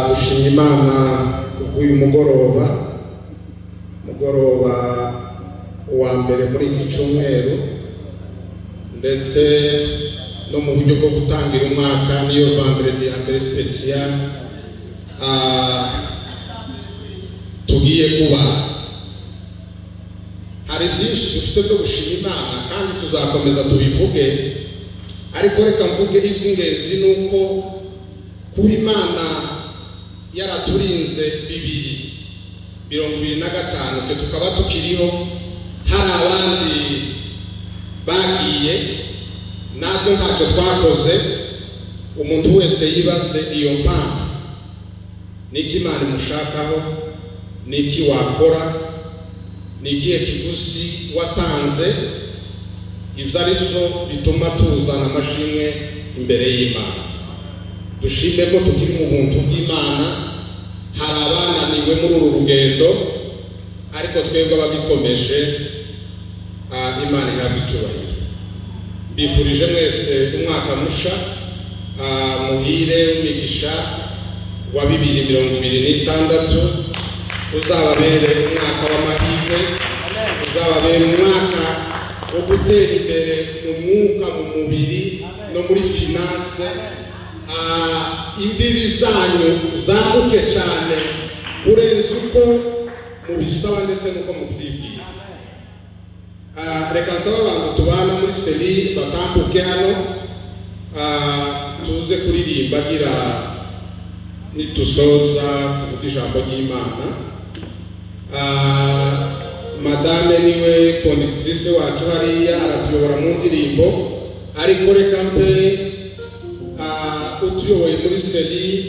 Dushimye Imana kubw'uyu mugoroba, mugoroba wa mbere muri iki cyumweru, ndetse no mu buryo bwo gutangira umwaka, niyo vendredi ya mbere spécial tugiye kuba. Hari byinshi dufite byo gushima Imana kandi tuzakomeza tubivuge, ariko reka mvuge iby'ingenzi. Ni uko kuba Imana yaraturinze 2025, twe tukaba tukiriho, hari abandi bagiye, natwe ntacyo twakoze. Umuntu wese yibaze iyo mpamvu: niki Imana imushakaho? Niki wakora? Ni ikihe kiguzi watanze? Ibyo ari byo bituma tuzana amashimwe imbere y'Imana. Dushime ko tukiri mu buntu bw'Imana. Hari abananiwe muri uru rugendo, ariko twebwe abagikomeje, Imana ihabwa icyubahiro. Mbifurije mwese umwaka musha muhire w'imigisha wa 2026. Uzababere umwaka w'amahirwe, uzababere umwaka wo gutera imbere mu mwuka, mu mubiri no muri finance. Imbibi zanyu zaguke cyane kurenza uko mubisaba ndetse n'uko mubyibwira. Reka nsaba abantu tubana muri cellule batambuke hano, tuze kuririmba gira nitusoza tuvuge ijambo ry'Imana. Madame niwe conductrice wacu hariya, aratuyobora mu ndirimbo, ariko reka mpe utuyoboye muri cellule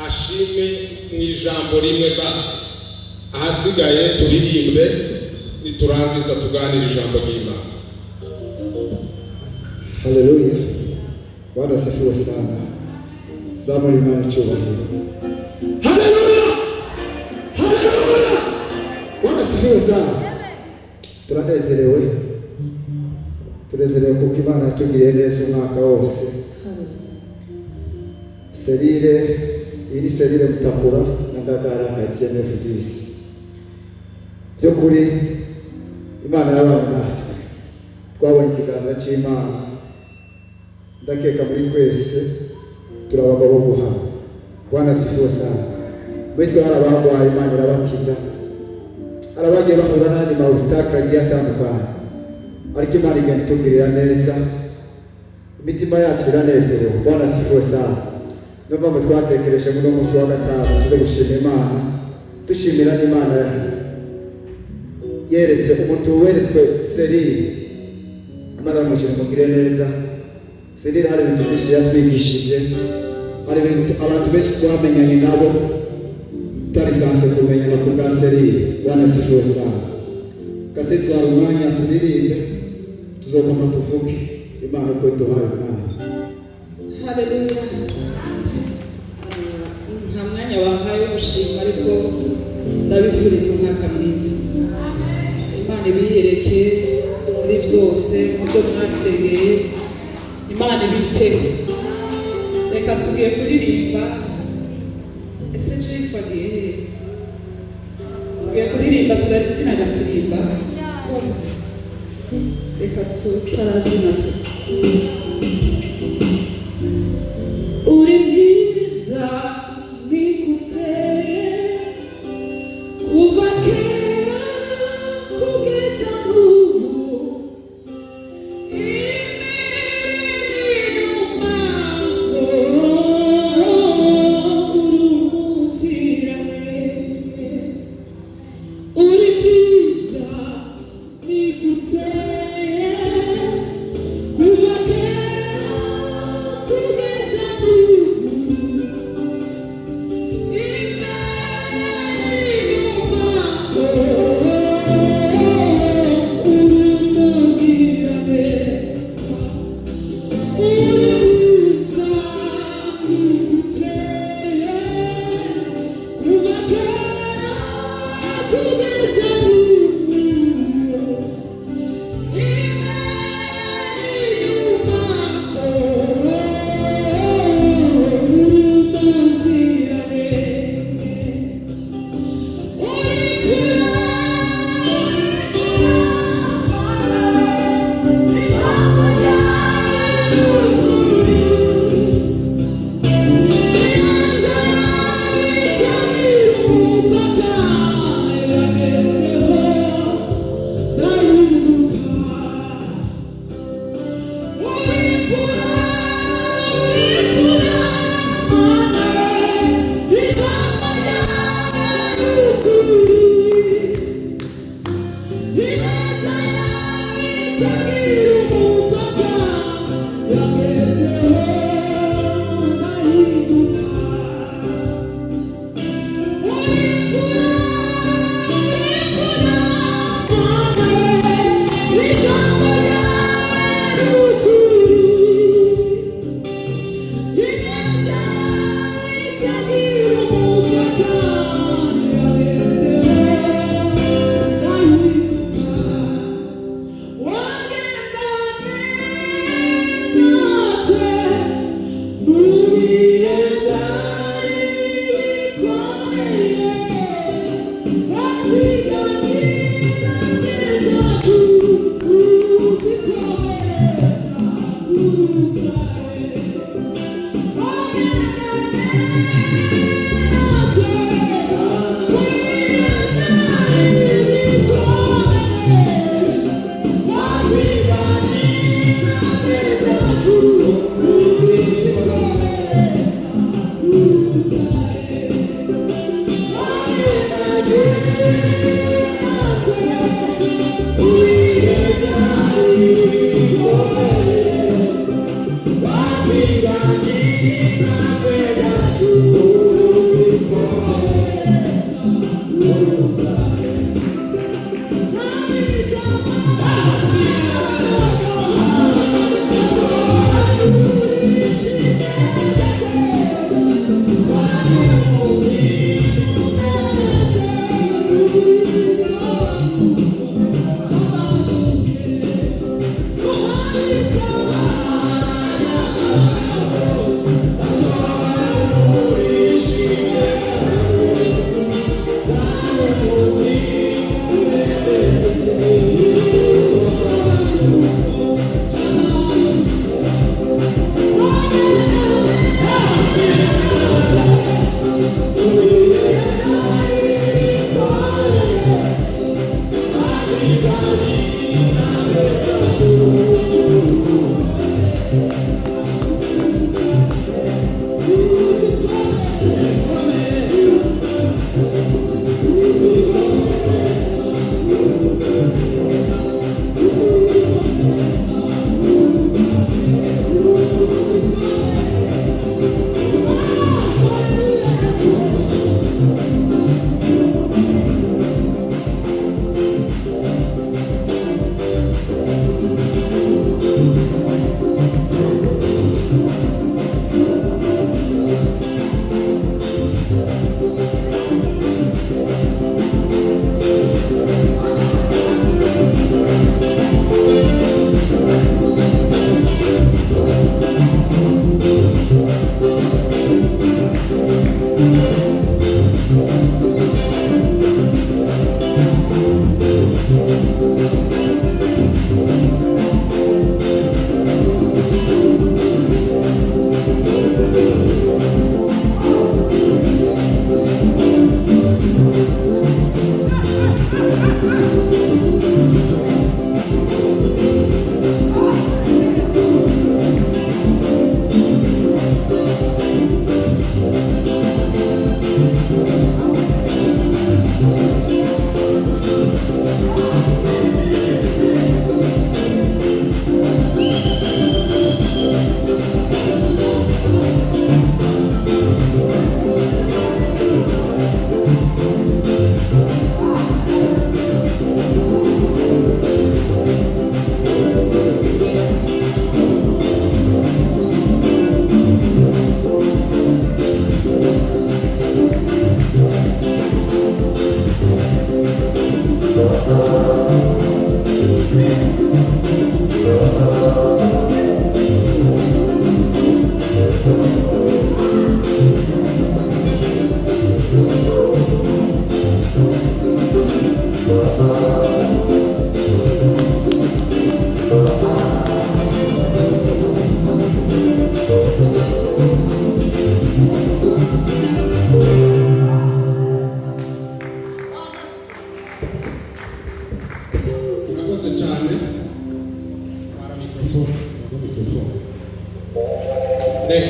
ashime mu ijambo rimwe basi, ahasigaye turirimbe, niturangiza tuganire ijambo ry'Imana. Haleluya. Bwana asifiwe sana. Zamura Imana icyubahiro. Haleluya. Haleluya. Bwana asifiwe sana. Turanezerewe. Tunezerewe kuko Imana yatugiriye neza umwaka wose. Cellule, iyi ni cellule Mutakura na Ngagara, quartier F10. By'ukuri Imana yabanye natwe. Twabonye ikiganza cy'Imana. Ndakeka muri twese turi abagabo bo guhama. Bwana asifiwe sana. Muri twe hari abagwaye, Imana irabakiza. Hari abagiye bahura n'andi ma obstacle agiye atandukanye, ariko Imana igenda itugirira neza. Imitima yacu iranezerewe. Bwana asifiwe sana. Niyo mpamvu twatekereje muri uno munsi wa gatanu tuze gushima Imana, dushimira n'Imana yeretse umuntu weretswe cellule. Imana yamukire, mugire neza. Cellule hari ibintu byinshi yatwigishije, hari ibintu abantu benshi twamenyanye nabo tutarisanse kumenyana ku bwa cellule. Bwana asifiwe sana. Kase twara umwanya turirimbe, tuzokoma tuvuge Imana ko duhaye umwanya. Haleluya. Nta mwanya wampaye wo gushima, ariko ndabifuriza umwaka mwiza. Imana ibiyereke muri byose, mu byo mwasengeye Imana ibiteho. Reka tugiye kuririmba. Ese Jeff agiye he? Tugiye kuririmba, turaribyina agasirimba, siko wavuze? Reka tutarabyina tu. Uri mwiza. Bwiza nikuteye kuva kera kugeza n'ubu, imbere n'inyuma, uri umuziranenge. Uri bwiza nikuteye kuva kera kugeza n'ubu.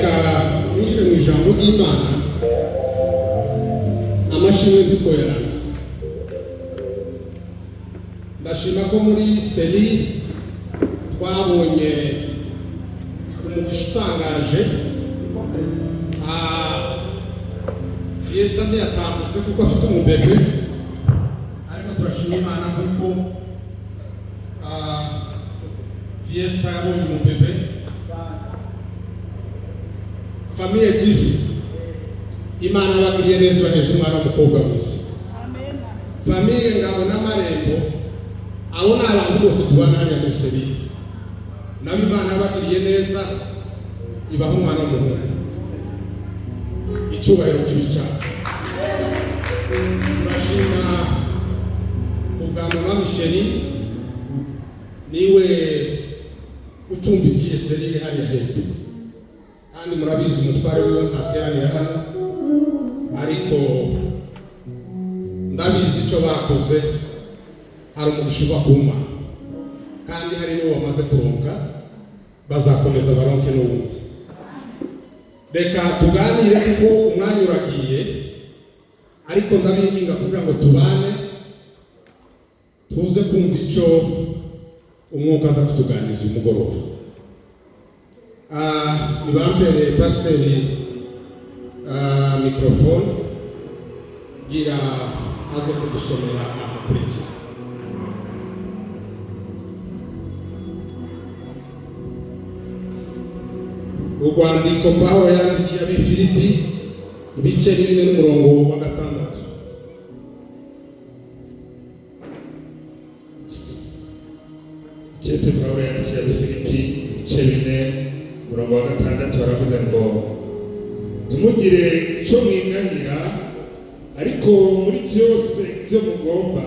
Reka twinjire mu ijambo ry'Imana. Amashimwe ntitwoyarangiza. Ndashima ko muri cellule twabonye umugisha utangaje. Fiesta ntiyatambutse kuko afite umubebe, ariko turashima Imana kuko Fiesta yabonye umubebe. Famille Gifu, Imana yabagiriye neza, ibaheje umwana w'umukobwa mwiza. Famille Ngabo n'Amarembo, abo ni abantu bose tubana hariya muri cellule, nabo Imana yabagiriye neza, ibaha umwana w'umuhungu. Icyubahiro kibi cyane. Turashima ku bwa mama Misheri, niwe ucumbikiye cellule hariya hepfo, kandi murabizi umutware wiwe ntateranira hano, ariko ndabizi icyo bakoze. Hari umugisha uva ku Mana, kandi hari n'uwo bamaze kuronka, bazakomeza baronke n'ubundi. Reka tuganire kuko umwanya uragiye, ariko ndabinginga kugira ngo tubane, tuze kumva icyo umwuka aza kutuganiriza uyu mugoroba. Nibampere pasiteri microphone gira aze kudusomera ahakurikira. Urwandiko Pawulo yandikiye ab'i Filipi, ibice 4 n'umurongo wa 6. Ikete Pawulo yandikiye ab'i Filipi, ibice 4, umurongo wa 6, baravuze ngo: "Ntimugire icyo mwiganyira, ariko muri byose ibyo mugomba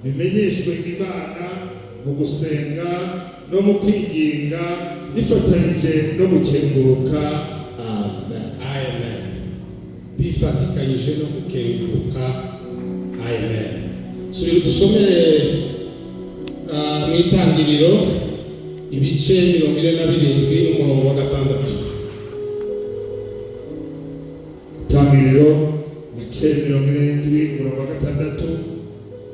bimenyeshwe Imana mu gusenga no mu kwinginga bifatanyije no gukenguruka." Amen. Amen. Bifatikanyije no gukenguruka. Amen. Subira dusomere mu Itangiriro, ibice 47 n'umurongo wa 6. Itangiriro, ibice 47, umurongo wa 6,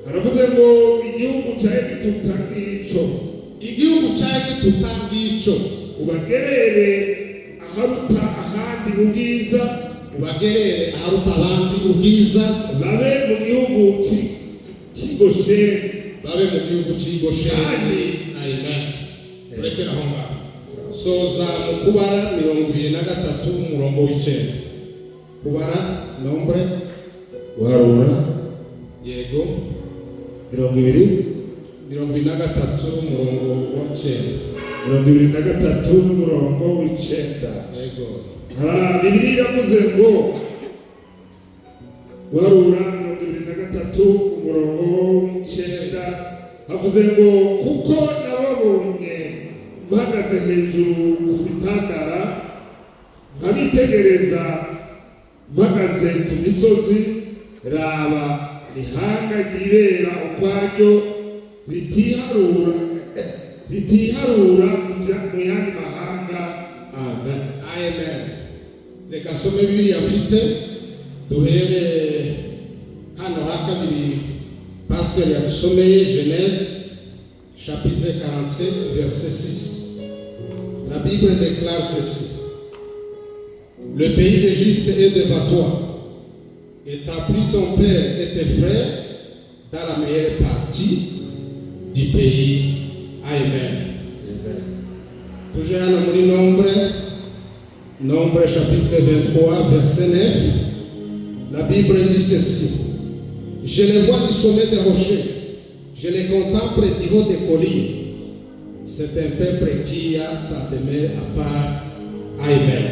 haravuze ngo: "Igihugu cya Egiputa ngicyo." Igihugu cya Egiputa ngicyo. "Ubagerere aharuta ahandi ubwiza." Ubagerere aharuta abandi ubwiza. "Babe mu gihugu cy'i Gosheni." Babe mu gihugu cy'i Gosheni. Amen. Turekere aho ngaho. Soza mu Kubara 23, umurongo w'9. Kubara, Nombre. Guharura. Yego. 20. 23, umurongo wa 9. 23 n'umurongo w'9. Yego. Bibiliya iravuze ngo, Guharura 23, umurongo w'9, havuze ngo: "Kuko nababonye mpagaze hejuru ku bitandara, nkabitegereza mpagaze ku misozi, raba, ihanga ryibera ukwaryo, ritiharura mu yandi mahanga." Amen. Amen. Reka some Bibiliya mfite, duhere hano ha kabiri pasiteri yadusomeye, Genèse chapitre 47, verset 6. La Bible déclare ceci: "Le pays d'Égypte est devant toi. Établis ton père et tes frères dans la meilleure partie du pays." Amen. Amen. Tuje hano muri Nombre, Nombre chapitre 23, verset 9. La Bible dit ceci: "Je les vois du sommet des rochers, je les contemple du haut des collines. C'est un peuple qui a sa demeure à part." Amen.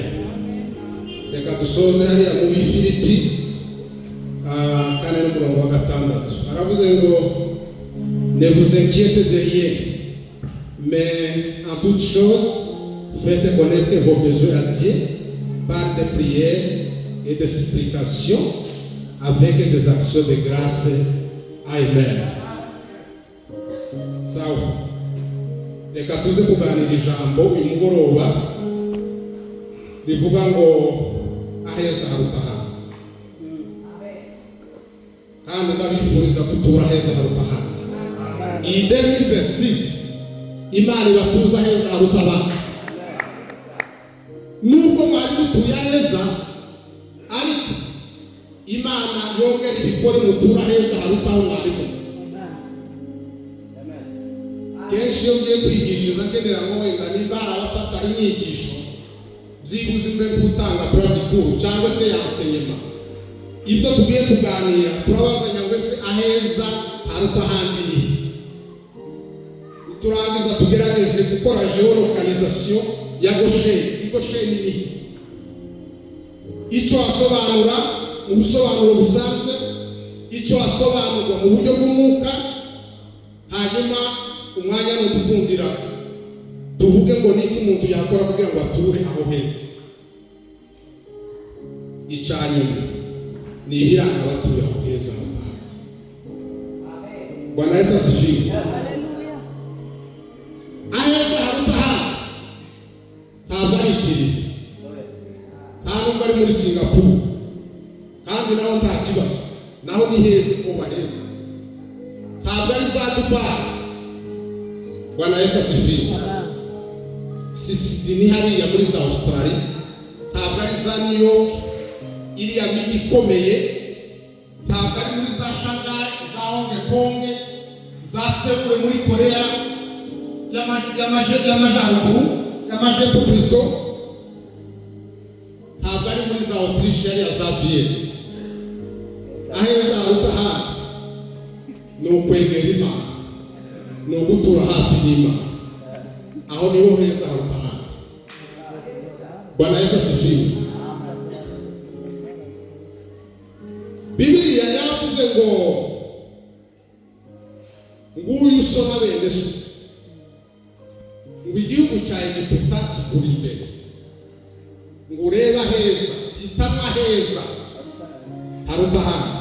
Reka dusoze hariya mu Bifilipi 4 n'umurongo wa 6. Aravuze ngo: "Ne vous inquiétez de rien, mais en toutes choses faites connaître vos besoins à Dieu par des prières et des supplications avec des actions de grâce." Amen. Sawa, reka tuze kuganira ijambo uyu mugoroba. Rivuga ngo aheza haruta ahandi, kandi ndabifuriza gutura aheza haruta ahandi. Iyi 2026 Imana ibatuza aheza haruta abandi. Nubwo mwari mutuye aheza, ariko Imana yongera ibikore mutura aheza haruta aho mwari muri. Kenshi iyo ngiye kwigishiriza, nkenera ngo wenda nimba hari abafata inyigisho, byibuze mbe gutanga plan de cours cyangwa se y'enseignement. Ibyo tugiye kuganira, turabazanya ngo ese aheza haruta ahandi ni he? Turangiza tugerageze gukora géolocalisation ya Gosheni. Igosheni ni he? Icyo asobanura mu busobanuro busanzwe, icyo asobanurwa mu buryo bw'umwuka, hanyuma umwanya nudukundira tuvuge ngo niko umuntu yakora kugira ngo ature aho heza. Icya nyuma ni ibiranga abatuye aho heza haruta ahandi. Bwana Yesu asifiwe. Aheza haruta ahandi ntabwo ari ikiriri, nta nubwo ari muri Singapuru, kandi naho nta kibazo, naho ni heza kuba heza. Ntabwo ari za Dubayi. Bwana Yesu asifiwe. Si Sydney hariya muri za Australia, ntabwo ari za New York, iriya mijyi ikomeye, ntabwo ari muri za Shanghai, za Hong Kong, za Seoul muri Korea y'Amajyaruguru, y'Amajyepfo plutôt. Ntabwo ari muri za Autriche hariya za Vienne. Aheza haruta ahandi ni ukwegera Imana, ni ugutura hafi n'Imana. Aho niho heza haruta ahandi. Bwana Yesu asifiwe. Bibiliya yavuze ngo nguyu so na bene so, ngo igihugu cya Egiputa kikuri imbere, ngo urebe aheza, hitamo aheza haruta ahandi,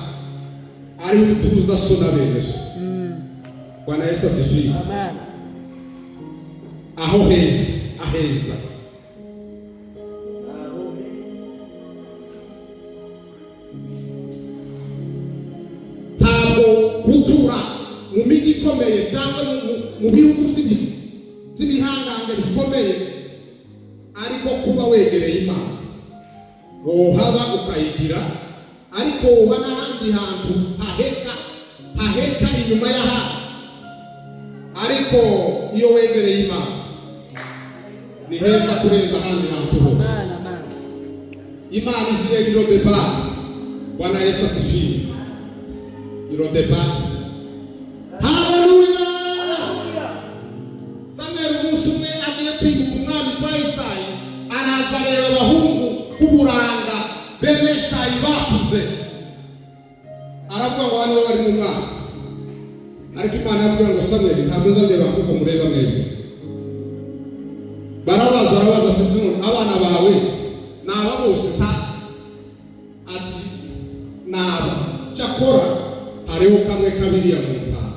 ariho utuza so na bene so. Bwana Yesu asifiwe. Aho heza, aheza. Ntabwo gutura mu mijyi ikomeye cyangwa mu bihugu by'ibihangange bikomeye, ariko kuba wegereye Imana, wohaba ukayigira, ariko woba n'ahandi hantu haheka haheka inyuma y'ahandi, ariko iyo wegereye Imana ni heza kurenza ahandi hantu hose. Imana izireba irodebari. Bwana Yesu asifiwe. Irodebari, haleluya. Samweli umunsi umwe agiye kwibuka umwami kwa Isayi, araza areba abahungu b'uburanga bene Isayi bakuze, aravuga ngo hano bari mu mwami. Ariko Imana yabwira ngo Samweli, ntabwo nza ndeba kuko mureba mwebwe. Barabaza, arabaza ati: "Simoni, abana bawe ni aba bose?" Nta ati: "Naba, cyakora hariho kamwe kabiriya mu ntara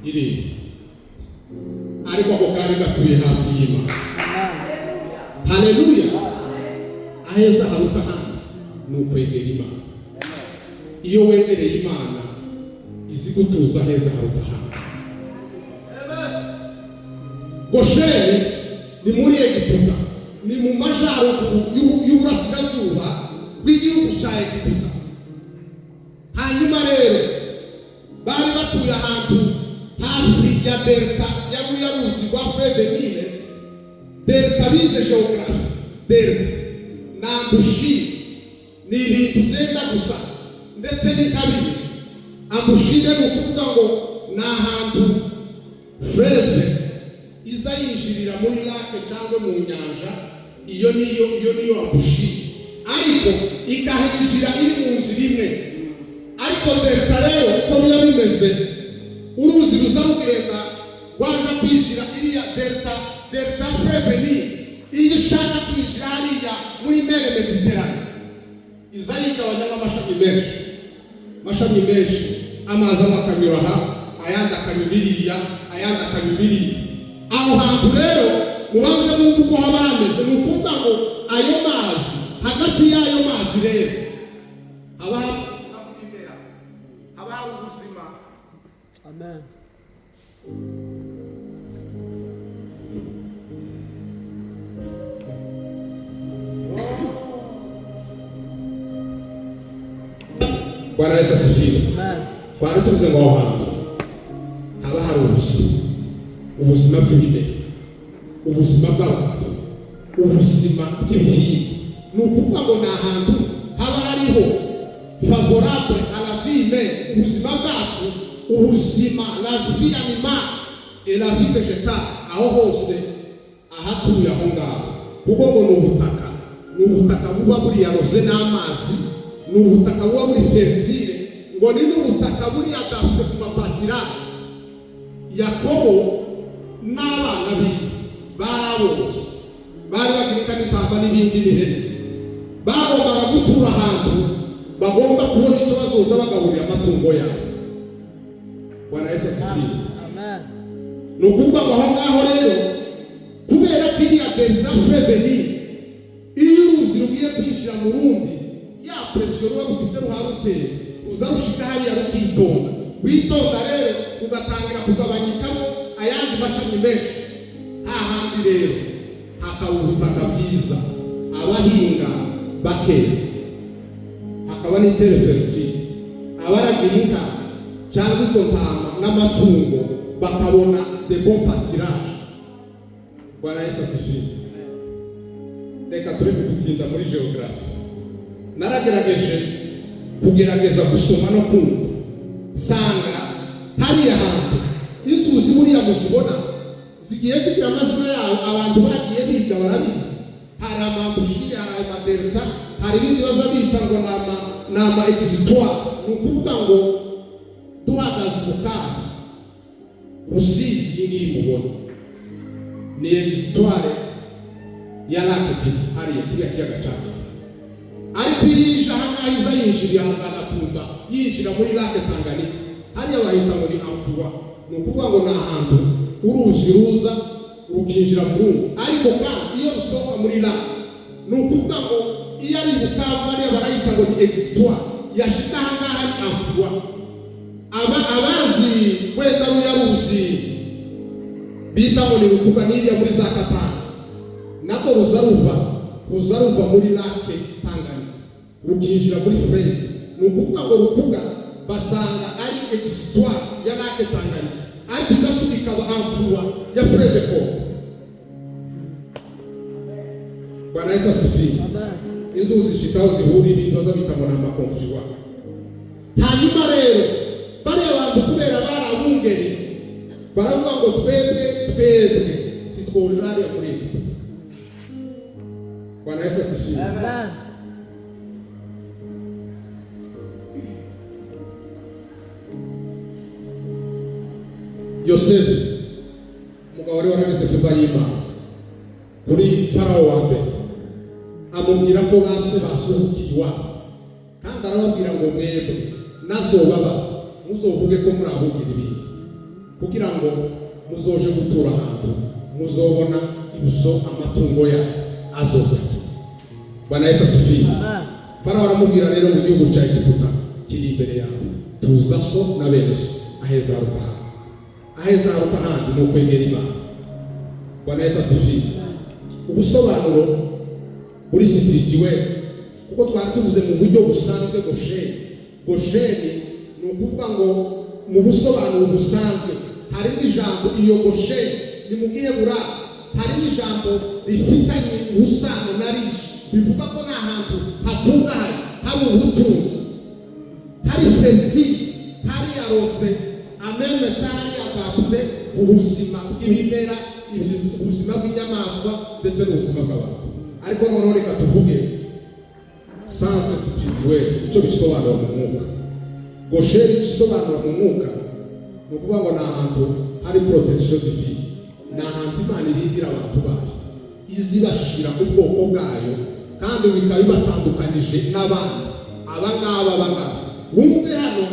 iriya." Ariko ako kari gatuye hafi y'Imana. Haleluya. Aheza haruta ahandi ni ukwegera Imana. Iyo wegereye Imana, izi gutuza aheza haruta ahandi. Gosheni ni muri Egiputa, ni mu majyaruguru y'uburasirazuba bw'igihugu cya Egiputa. Hanyuma rero bari batuye ahantu hafi ya delta ya ruriya ruzi rwa fleuve Nile. Delta, bize géographie, delta na embouchure ni ibintu byenda gusa, ndetse ni kabiri. Embouchure ni ukuvuga ngo ni ahantu fleuve iza yinjirira muri lac cyangwa mu nyanja. Iyo niyo embouchure, ariko ikahinjira iri mu nzira imwe. Ariko delta rero, uko biba bimeze, uruzi ruza rugenda rwanga kwinjira iriya delta, delta fleuve Nile, iyo ishaka kwinjira hariya muri mer Méditerranée, iza yigabanyamo amashami menshi, amashami menshi. Amazi amwe akanyura aha, ayandi akanyura iriya, ayandi akanyura iriya. Aho hantu rero Mubanze mwumve uko haba hameze. Ni ukuvuga ngo ayo mazi, hagati y'ayo mazi rero haba hari ibimera, haba hari ubuzima. Amen. Bwana Yesu asifiwe. Amen. Twari tuvuze ngo aho hantu haba hari ubuzima, ubuzima bw'ibimera, ubuzima bw'abantu, ubuzima bw'ibihingwa. Ni ukuvuga ngo ni ahantu haba hariho favorable à la vie humaine, ubuzima bwacu, ubuzima, la vie animale et la vie végétale, aho hose ahatuye aho ngaho, kuko ngo ni ubutaka buba buri arrosé n'amazi, ni ubutaka buba buri fertile, ngo ni n'ubutaka buri adapté ku ma pâturage. Yakobo n'abana biwe baraborozi, bari bagira inka n'intama n'ibindi n'ihene. Bagombaga gutura ahantu bagomba kubona icyo bazoza bagaburira amatungo yabo. Bwana Yesu asifiwe. Amen. Ni ukuvuga ngo aho ngaho rero, kubera ko iriya delta fleuve Nil, iyo uruzi rugiye kwinjira mu rundi, ya pression ruba rufite ruha ruteye, ruza rushika hariya rukitonda. Witonda rero ugatangira kugabanyikamo ayandi mashami menshi. Hahandi rero hakaba ubutaka bwiza, abahinga bakeza, hakaba n'i terre fertile, abaragira inka cyangwa izo ntama n'amatungo bakabona de bon pâturage. Bwana Yesu asifiwe. Reka turi gutinda muri géographie. Naragerageje kugerageza gusoma no kumva, sanga hariya hantu inzuzi buriya muzibona zigiye zigira amazina yawo. Abantu bagiye biga barabizi. Hari ama embouchure, hari ama delta, hari ibindi baza bita ngo ni ama exutoire. Ni ukuvuga ngo duhagaze mu kaga, Rusizi iyi ngiyi mubona ni exutoire ya Lac Kivu, hariya kiriya kiyaga cya Kivu. Ariko iyo ije aha ngaha, iza yinjiriye aha za Gatumba, yinjira muri Lac Tanganyika, hariya bahita ngo ni affluent. Ni ukuvuga ngo ni ahantu uruzi ruza rukinjira mu rundi. Ariko kandi iyo rusohoka muri lac, ni ukuvuga ngo iyo ari Bukavu hariya barayita ngo ni exutoire, yashika aha ngaha ni affluent. Aba abazi wenda ruya ruzi bita ngo ni Rukuba, n'iriya muri za Katanga, nabwo ruza ruva muri Lac Tanganyika rukinjira muri fleuve. Ni ukuvuga ngo Rukuga basanga ari exutoire ya Lac Tanganyika, ariko igasubira ikaba affluent ya fleuve Congo. Bwana Yesu asifiwe. Amen. Inzuzi zifite aho zihurira, ibintu baza bita ngo ni ama confluent. Hanyuma rero bariya bantu, kubera bari abungeri, baravuga ngo twebwe titwoja hariya muri Egiputa. Bwana Yesu asifiwe. Amen. Yosefu, umugabo wari waragize faveur y'Imana kuri Farawo wa mbere, amubwira ko base basuhukiye iwabo, kandi arababwira ngo mwebwe nazobabaza muzovuge ko muri abungeri ibindi, kugira ngo muzoje gutura ahantu muzobona ibiso amatungo yayo azoza. Bwana Yesu asifiwe. Amen. Farawo aramubwira rero ngo igihugu cya Egiputa kiri imbere yawe, tuza so na bene so aheza haruta ahandi. Aheza haruta ahandi ni ukwegera Imana. Bwana Yesu asifiwe. Ubusobanuro buri spirituel, kuko twari tuvuze mu buryo busanzwe Gosheni. Gosheni ni ukuvuga ngo mu busobanuro busanzwe harimo ijambo, iyo Gosheni ni mu Giheburayo, harimo ijambo rifitanye ubusano na riche, bivuga ko ni ahantu hakungahaye, hari ubutunzi, hari fertile, hari arrosé amemeta, hari adapté ku buzima bw'ibimera, ubuzima bw'inyamaswa ndetse n'ubuzima bw'abantu. Ariko noneho reka tuvuge sens spirituel, icyo bisobanura mu mwuka. Gosheni icyo isobanura mu mwuka ni ukuvuga ngo ni ahantu hari protection divine, ni ahantu Imana irindira abantu bayo, izibashira ubwoko bwayo, kandi bikaba bibatandukanije n'abandi. Aba ngaba, aba ngaba, wumve hano,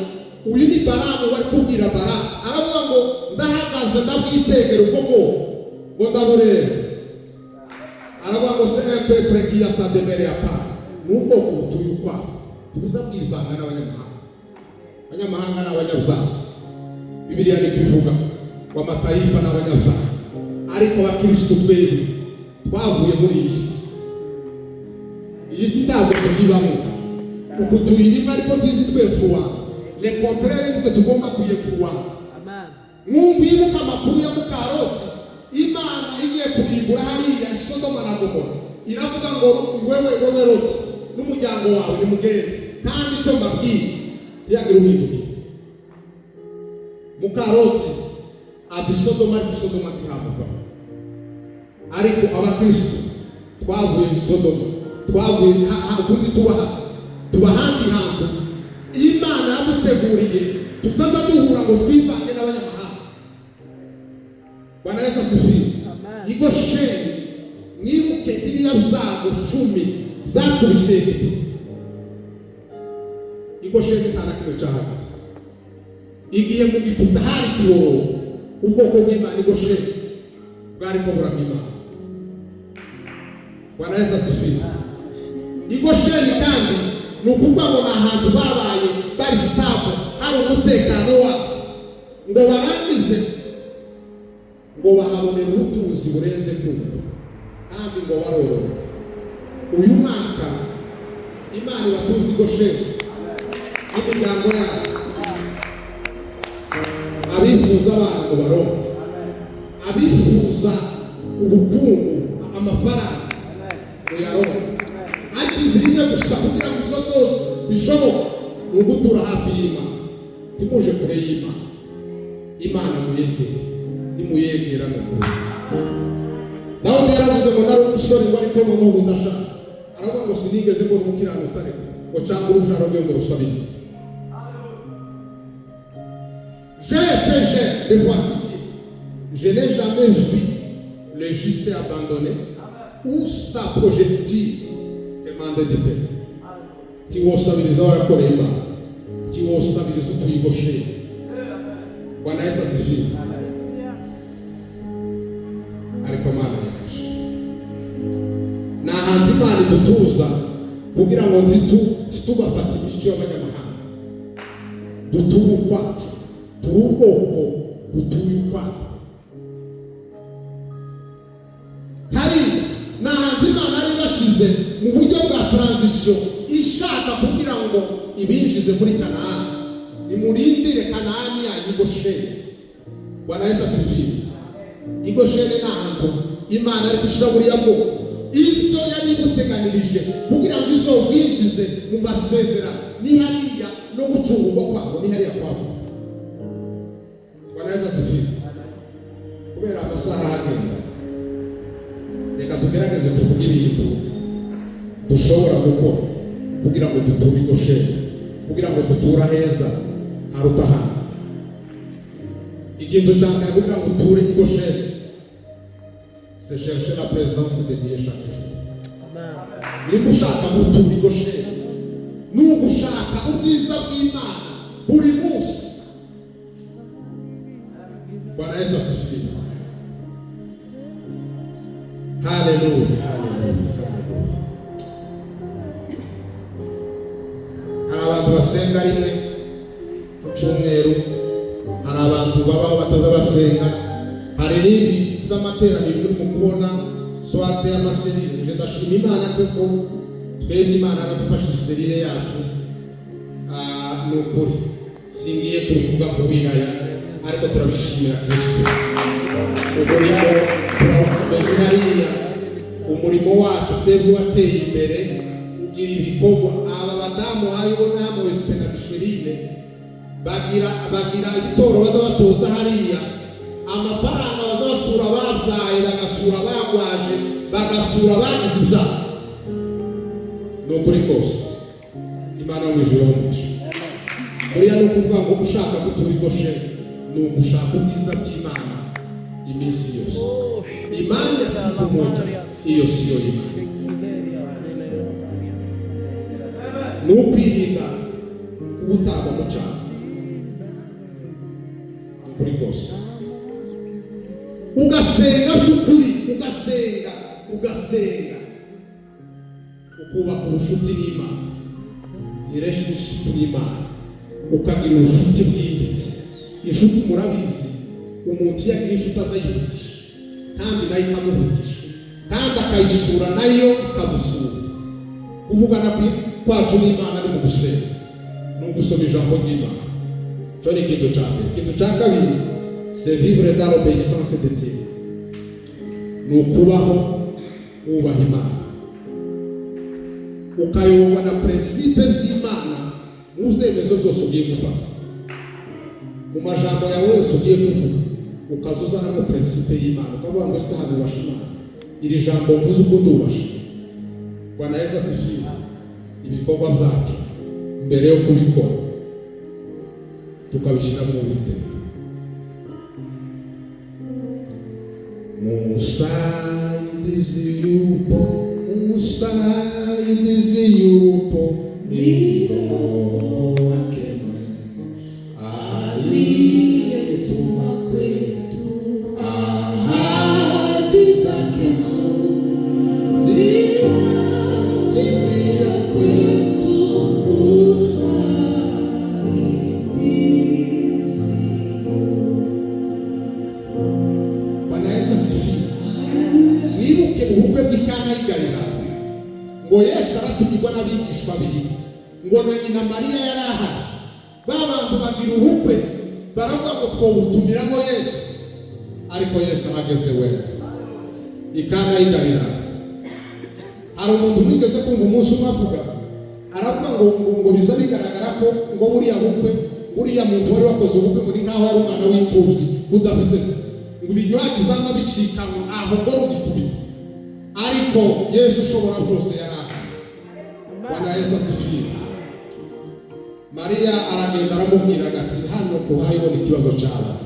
uyu ni Baramu wari kubwira Baramu, aravuga ngo ndahagaze, ndabwitegera ubwo bwoko, ngo ndabureba. Aravuga ngo c'est un peuple qui a sa demeure à part, ni ubwoko butuye ukwabo, tubuza bwivanga n'abanyamahanga. Abanyamahanga ni abanyabyaha, Bibiliya niko ivuga ngo amataifa ni abanyabyaha. Ariko abakirisitu twebwe twavuye muri iyi si. Iyi si ntabwo tuyibamo uku tuyirimo, ariko tuzi twinfluence. Le contraire, nitwe tugomba kuyinfluence. Mwumvibuka amakuru ya muka Loti. Imana igiye kurimbura hariya i Sodoma na Gomora, iravuga ngo wewe, wewe Loti n'umuryango wawe, nimugende, kandi icyo mbabwiye ntiyagira uhindukira. Muka Loti ava i Sodoma, ariko i Sodoma ntihamuvamo. Ariko abakristo twavuye i Sodoma, twavuye ubundi tuba tuba ahandi hantu Imana yaduteguriye, tutaza duhura ngo twivange n'abanyamahanga. Bwana Yesu asifiwe. I Gosheni, mwibuke biriya byago 10 byakubise Egiputa. I Gosheni nta na kimwe cyahagaze. Igihe mu Giputa hari ikiborogo, ubwoko bw'Imana i Gosheni bwarimo buramya Imana. Bwana Yesu asifiwe. I Gosheni kandi ni ukuvuga ngo ni ahantu babaye bari stable, hari umutekano wabo, ngo barangize ngo bahabonera ubutunzi burenze kumva, kandi ngo barorora. Uyu mwaka Imana ibatuze i Gosheni n'imiryango yabo. Abifuza abana ngo baronke, abifuza ubukungu, amafaranga, ngo yaronke. Ariko inzira imwe gusa kugira ngo ibyo byose bishoboke ni ugutura hafi y'Imana. Timuje kure y'Imana. Imana muyegere, nimuyegera ni ukuri. Dawudi yaravuze ngo nari umusore, ngo ariko noneho ubu ndashaka. Aravuga ngo sinigeze mbona umukiranutsi ariko ngo cyangwa urubyaro rwe ngo rusabirize. J'ai été jeune et voici vieux. Je n'ai jamais vu le juste abandonné ou sa progéniture demander du pain. Tiwosabiriza warakoreye Imana, tiwosabiriza utuye i Gosheni. Bwana Yesu asifiwe. Ariko Mana yaje ni ahantu Imana idutuza kugira ngo ntitubafate imico y'abanyamahanga, duture ukwacu. Turi ubwoko butuye ukwabwo. Hari ni ahantu Imana yari ibashize mu buryo bwa transition, ishaka kugira ngo ibinjize muri Kanahani. Nimurindire Kanahani yanyu i Gosheni. Bwana Yesu asifiwe. I Gosheni ni ahantu Imana ari gushyira buriya bwoko, ibyo yari ibuteganirije kugira ngo izobwinjize mu masezerano. Ni hariya no gucungurwa kwabo, ni hariya kwavuga. Bwana Yesu asifiwe. Kubera amasaha agenda, reka tugerageze tuvuge ibintu dushobora gukora kugira ngo duture i Gosheni, kugira ngo duture aheza haruta ahandi. Ikintu cya mbere kugira ngo uture i Gosheni, c'est chercher la présence de Dieu chaque jour. Nimba ushaka gutura i Gosheni, ni ugushaka ubwiza bw'Imana buri munsi. Bwana Yesu asifiwe. Haleluya, haleluya, haleluya. Hari abantu basenga rimwe ku cyumweru, hari abantu babaho bataza basenga, hari n'ibi by'amateraniro muri mu kubona swate y'amacellule. Nje ndashima Imana kuko twebwe Imana yaradufashije cellule yacu. Ni ukuri singiye kubivuga kuwihaya, ariko turabishimira Kristo. Umurimo turawukomeje hariya, umurimo wacu twebwe wateye imbere, ugira ibikorwa. Aba badamu haribona hano, Wesite na Misherine, bagira ibitoro baza batoza hariya, amafaranga baza basura babyaye, bagasura bagwaje, bagasura bagize ibyaha. Ni ukuri kose, Imana yo mu ijuru umugisha. Buriya ni ukuvuga ngo ushaka gutura i Gosheni ni ugushaka ubwiza bw'Imana iminsi yose. Imani ya siku moja, iyo siyo imani. Ni ukwirinda kubutagwa mu cyaha. Ni ukuri kose, ugasenga by'ukuri, ugasenga. Ugasenga, ukubaka ubucuti n'Imana, relationship n'Imana, ukagira ubucuti bwimbitse. Inshuti murabizi, umuntu iyo agira inshuti azayivugisha kandi nayo ikamuvugisha, kandi akayisura nayo ikamusura. Kuvugana kwacu n'Imana ni mu gusenga, ni ugusoma ijambo ry'Imana. Icyo ni ikintu cya mbere. Ikintu cya kabiri, c'est vivre dans l'obéissance de Dieu, ni ukubaho wubaha Imana, ukayoborwa na principes z'Imana mu byemezo byose ugiye gufata, mu majambo yawe yose ugiye kuvuga, ukaza uzanamo principe y'Imana, ukavuga ngo: "Ese hano ubasha Imana? Iri jambo mvuze uko ndubasha?" Bwana Yesu asifiwe. Ibikorwa byacu, mbere yo kubikora, tukabishyira mu Uwiteka. Musaidizi yupo, musaidizi yupo, ni Roho wake mwema aliyetuma kwetu, ahadi zake nzuri zinatimia kwetu, usaidizi. Bwana Yesu asifiwe. Mwibuke ubukwe bw'i Kana y'i Galilaya, ngo Yesu aratumirwa n'abigishwa biwe, ngo na nyina Mariya yari ahari. Ba bantu bagira ubukwe, baravuga ngo twawutumiramo Yesu, ariko Yesu ahageze we i Kana y'i Galilaya. Hari umuntu wigeze kumva umunsi umwe avuga, aravuga ngo biza bigaragara ko ngo buriya bukwe, buriya muntu wari wakoze ubukwe, ngo ni nkaho yari umwana w'imfubyi udafite se, ngo ibinywaji bizaba bicikanywe aho ngo rugikubita, ariko Yesu ushobora byose yari ahari. Bwana Yesu asifiwe. Mariya aragenda aramubwira ati: "Hano kuhayibona ikibazo cyabaye.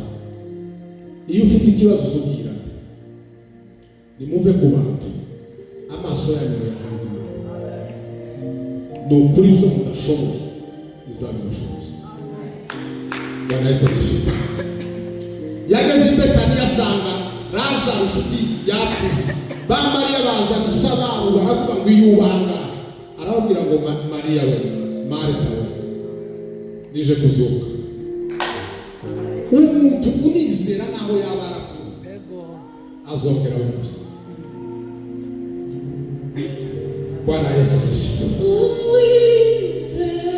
Iyo ufite ikibazo uzubwira ati nimuve ku bantu, amaso yanyu muyahange Imana. Ni ukuri ibyo mudashoboye izabibashoboza." Bwana Yesu asifiwe. Yageze i Betaniya asanga Lazaro inshuti yapfuye. Ba Mariya bazana isababo, baravuga ngo iyo uba ahangaha. Arababwira ngo: "Mariya we, Marita we, nije kuzuka. Umuntu unizera, naho yaba yarapfuye, azongera abe muzima." Bwana Yesu asifiwe. Uwizera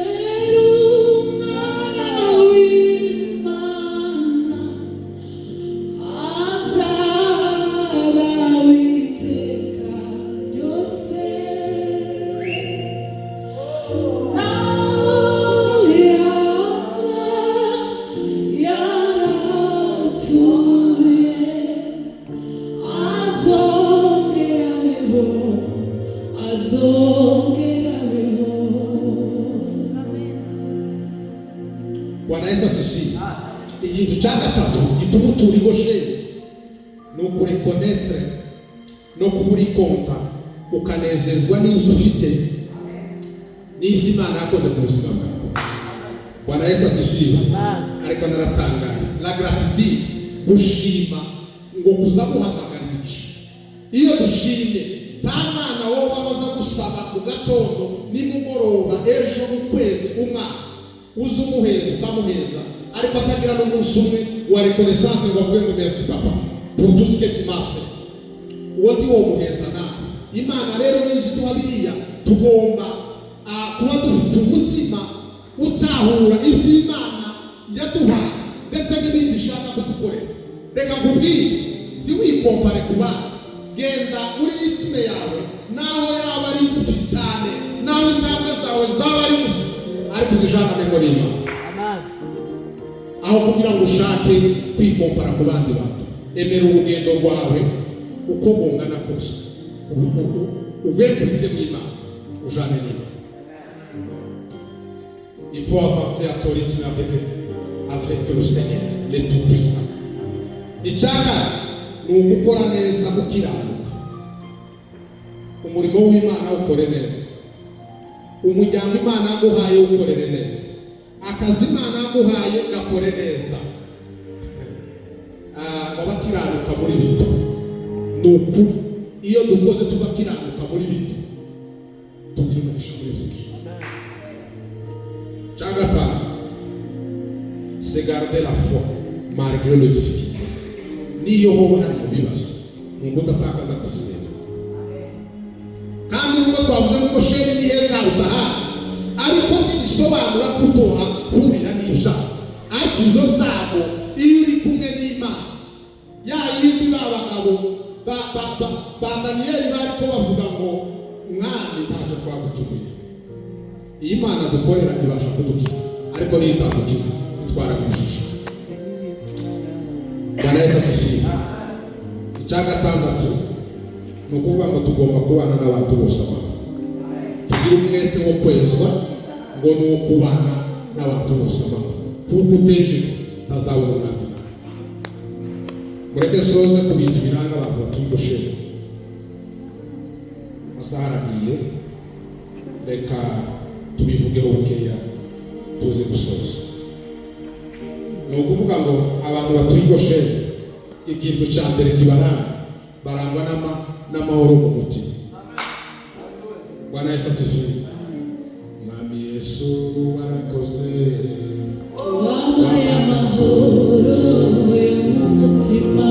Umwana w'Imana azaba iteka ryose, naho yaba yarapfuye, azongera abeho, azongera abeho. Bwana Yesu asifiwe. Ikintu cya gatatu gituma utura i Gosheni ni ukureconnaître no kuba uri content, ukanezezwa n'ibyo ufite n'ibyo Imana yakoze ku buzima bwawe. Bwana Yesu asifiwe. Ariko naratangaye, la gratitude, gushima, ngo kuza guhamagara imigisha. Iyo dushimye, nta mwana wowe waza gusaba mu gatondo, nimugoroba, ejo, ukwezi, umwaka, uza umuheza, ukamuheza, ariko atagira n'umunsi umwe wa reconnaissance ngo avuge ngo: "Merci papa pour tout ce que tu m'as fait." Uwo ntiwo muheza nawe. Imana rero nizi duha biriya, tugomba kuba dufite umutima utahura iby'Imana yaduhaye ndetse n'ibindi ishaka kudukorera. Reka nkubwire, ntiwicompare ku bandi. Genda muri rythme yawe, naho yaba ari ngufi cyane, naho intambwe zawe zaba ari ngufi, ariko uzijanane muri Imana, aho kugira ngo ushake kwicompara ku bandi bantu. Emera urugendo rwawe uko rungana kose, ubwegurike bw'Imana, ujane n'Imana. Il faut avancer à ton rythme avec le Seigneur, le Tout-Puissant. Icyaka ni ugukora neza, ukiranuka. Umurimo w'Imana ukore neza, umuryango Imana yaguhaye ukorere neza, akazi Imana yaguhaye gakore neza. Ngo abakiranuka muri bito, ni ukuri. Iyo dukoze tugakiranuka muri bito, tugira umugisha muri byinshi. Cya gatanu, c'est garder la foi malgré les difficultés. Niyo hoba hari mu bibazo, ni udatakaza kwizera. Kandi nubwo twavuze ngo Gosheni ni heza haruta ahandi, ariko ntibisobanura ko utohahurira n'ibyago. Ariko ibyo byago, iyo uri kumwe n'Imana ya yindi, ba bagabo ba Daniyeli bari ko bavuga ngo: "Mwami, ntacyo twagucumuye. Iyi Mana dukorera ibasha kudukiza, ariko niyo itadukiza dutwara mu bishushanyo." Bwana Yesu asifiwe. Icya gatandatu ni ukuvuga ngo tugomba kubana n'abantu bose amahoro. Tugire umwete wo kwezwa, ngo ni uwo kubana n'abantu bose amahoro, kuko utejejwe ntazabona Umwami Imana. Mureke nsoze ku bintu biranga abantu batuye i Gosheni. Amasaha aragiye, reka tubivugeho bukeya tuze gusoza. Ni ukuvuga ngo abantu batuye i Gosheni, ikintu cya mbere kibaranga, barangwa n'amahoro mu mutima. Bwana Yesu asifiwe. Mwami Yesu, warakoze. Wampaye amahoro yo mu mutima,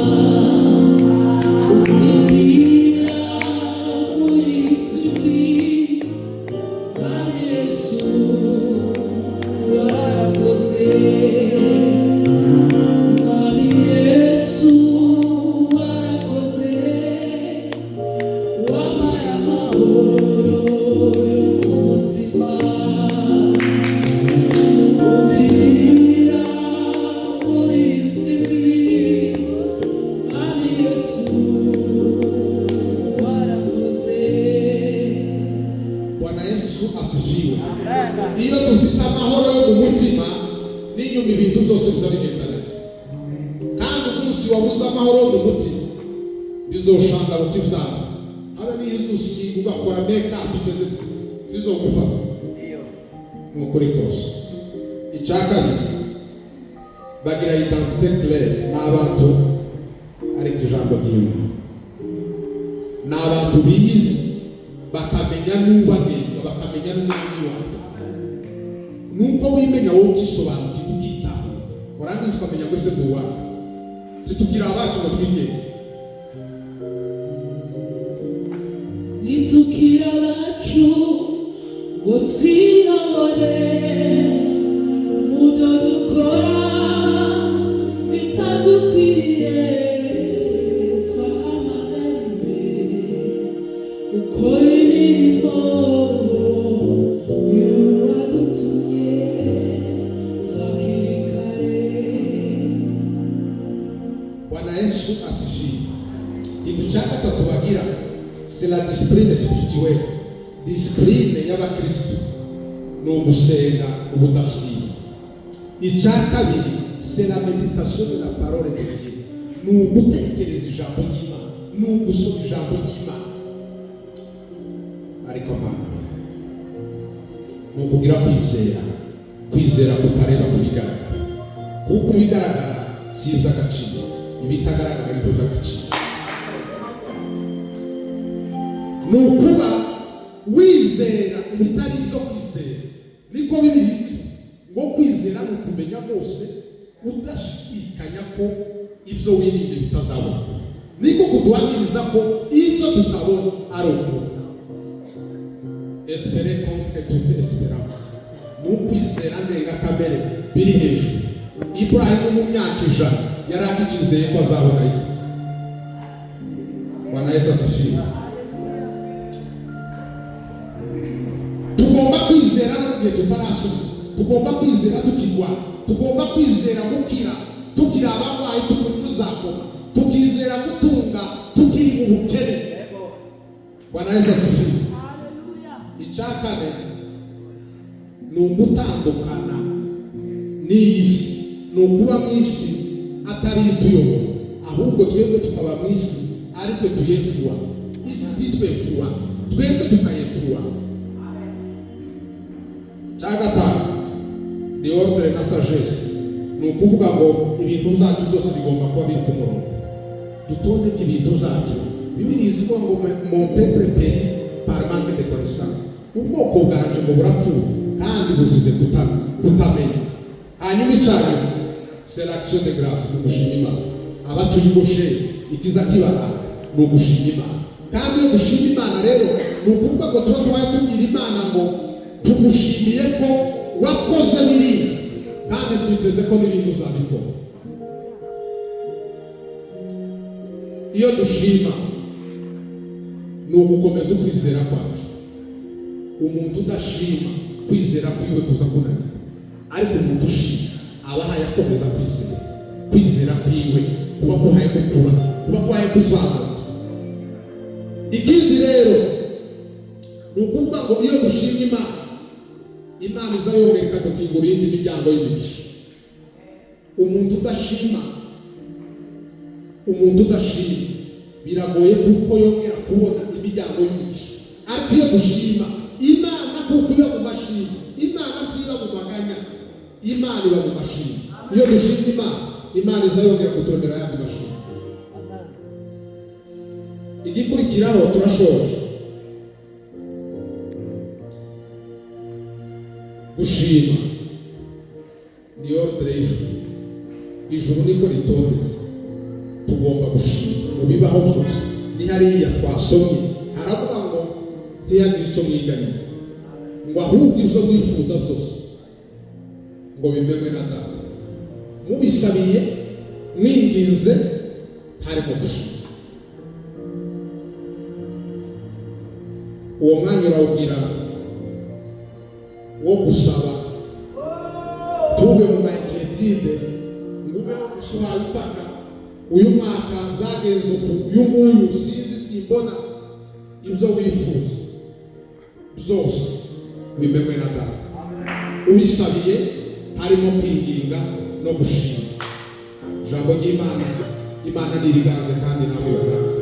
undindira muri isi mbi. Mwami Yesu, warakoze. Mwami Yesu, warakoze. Wampaye amahoro yo mu mutima, undindira muri isi mbi. Mwami Yesu, warakoze. Bwana Yesu asifiwe. Iyo dufite amahoro yo mu mutima, n'inyuma ibintu byose biza bigenda neza. Kandi umunsi wabuze amahoro yo mu mutima, bizoshanda buti byabo, habe n'izusi ugakora make-up imeze zizogufata, ni ukuri kose. Icya kabiri, bagira identité claire. Ni abantu, ariko ijambo ry'Imana, ni abantu biyizi, bakamenya n'ubagenga, bakamenya n'umwami wabo. Nuko wimenya wowe, ukisobanukirwa, ukitaho, warangiza ukamenya ngo ese ndi uwacu? Titubwira abacu ngo twigenge. Ntitukire abacu ngo twiyobore mu byo dukora bitadukwiriye. Twahamagariwe gukora imirimo y'uwadutumye hakiri kare. Bwana Yesu asifiwe. Ikintu cya gatatu bagira, c'est la discipline spirituelle. Discipline y'abakristo ni ugusenga ubudasiba. Icya kabiri, c'est la méditation de la parole de Dieu, ni ugutekereza ijambo ry'Imana, ni ugusoma ijambo ry'Imana. Ariko Mana we, ni ukugira kwizera, kwizera kutareba ku bigaragara, kuko ibigaragara si iby'agaciro, ibitagaragara ni byo by'agaciro. Ni ukuba wizera ibitari ibyo kwizera. Niko Bibiri ivuga ngo kwizera ni ukumenya rwose udashidikanya ko ibyo wiringiye bitazabona. Niko kuduhamiriza ko ibyo tutabona ari ukuri. Espérer contre toute espérance, ni ukwizera ndengakamere biri hejuru. Iburahimu mu myaka 100 yari akikizeye ko azabona isi. Bwana Yesu asifiwe. Tugomba kwizera no mu gihe tutarasubiza, tugomba kwizera tukirwara, tugomba kwizera gukira tukiri abarwayi, tukiri muzakoma, tukizera gutunga tukiri mu bukene. Bwana Yesu asifiwe. Icya kane ni ugutandukana n'iyi si, ni ukuba mu isi atari ituyobora, ahubwo twebwe tukaba mu isi ari twe tuyinfluence, isi titwe influence, twebwe tukayinfluence. Cya gatanu ni ordre na sagesse, ni ukuvuga ngo ibintu byacu byose bigomba kuba biri ku murongo. Dutondeke ibintu byacu. Bibiliya ivuga ngo: "Mon peuple périt par manque de connaissance." Ubwoko bwanje ngo burapfuye kandi buzize kutazi, kutamenya. Hanyuma icanyuma, c'est l'action de grâce, ni ugushima Imana. Abatuye i Gosheni, ikiza kibaranga ni ugushima Imana. Kandi iyo dushima Imana rero, ni ukuvuga ngo tuba tubaye tubwira Imana ngo tugushimiye ko wakoze biriya, kandi twiteze ko n'ibindi uzabikora. Iyo dushima ni ugukomeza ukwizera kwacu. Umuntu udashima, kwizera kwiwe kuza kunanirwa, ariko umuntu ushima aba ahaye akomeza kwizera. Kwizera kwiwe kuba guhaye gukura, kuba guhaye kuzamuka. Ikindi rero ni ukuvuga ngo iyo dushimye Imana, Imana iza yongera ikadukingura iyindi miryango y'imigisha. Umuntu udashima, umuntu udashima biragoye kuko yongera kubona imiryango y'imigisha. Ariko iyo dushima Imana, kuko iba mu mashimwe, Imana ntiba mu maganya, Imana iba mu mashimwe. Iyo dushimye Imana, Imana iza yongera kuturemera ayandi mashimwe. Igikurikiraho, turashoje. Gushima ni ordre y'ijuru. Ijuru niko ritondetse, tugomba gushima mu bibaho byose. Ni hariya twasomye, haravuga ngo ntiyagire icyo mwiganyira, ngo ahubwo ibyo mwifuza byose ngo bimenywe na Data, mubisabiye mwinginze harimo gushima. Uwo mwanya urawugira wo gusaba, tube mu ma inquiétude, ngo ubeho gusa uhaye utaka: uyu mwaka byagenze uku, uyu nguyu sinzi, simbona. Ibyo wifuza byose bimenywe na Data, ubisabiye harimo kwinginga no gushima. Ijambo ry'Imana, Imana ntiriganze kandi nawe ibaganze.